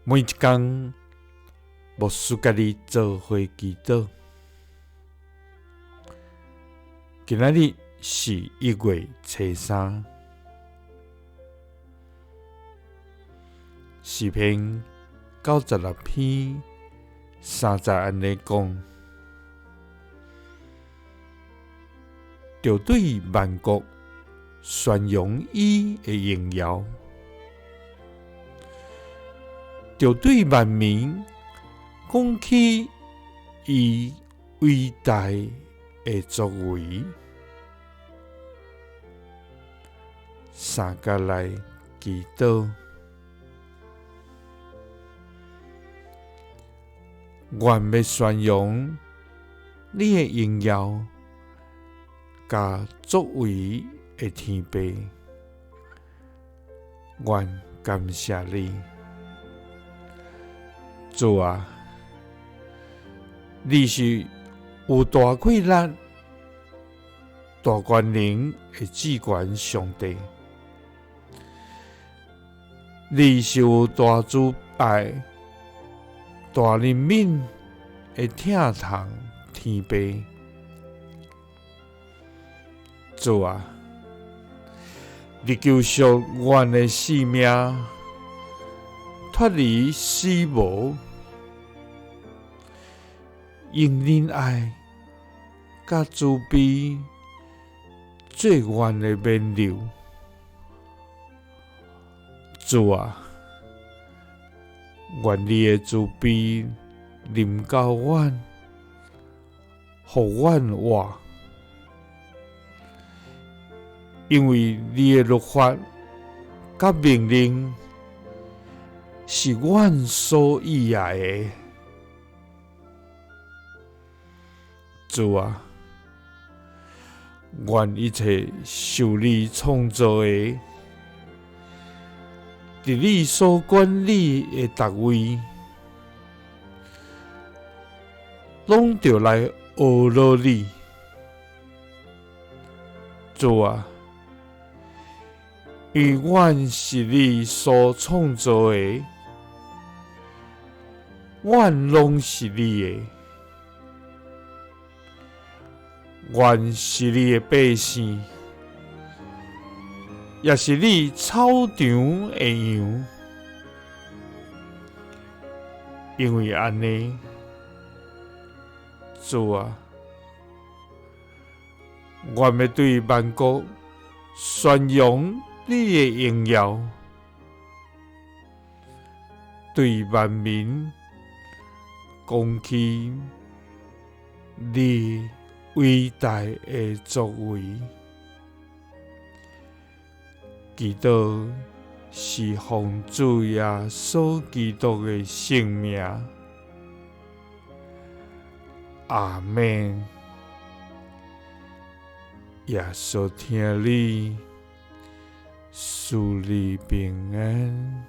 每一工，牧師佮你做伙祈禱。今仔日是1月初三，詩篇96篇3節按呢講：著對萬國宣揚伊的榮耀，著對萬民講起伊偉大的作為。三佮來祈禱，願欲宣揚你的榮耀，佮作為的天父，阮感謝你，主啊，你是有大氣力、大權能的至懸上帝，你是有大慈愛、大憐憫的疼痛天父。主啊，你救贖阮的性命，脫離死亡，用仁愛佮慈悲做阮的冕旒。主啊，願你的慈悲臨到阮，予阮活。因為你的律法佮命令是阮所喜愛的。主啊，願一切受你創造的，佇你所管理的逐位，攏著來阿羅你。主啊，因為阮是你所創造的，阮攏是你的，阮是你的百姓，也是你草場的羊。因為按呢，主啊，阮欲對萬國宣揚你的榮耀，對萬民講起你偉大的作為。祈禱是奉主耶穌基督的聖名。阿們。耶穌疼你，賜你平安。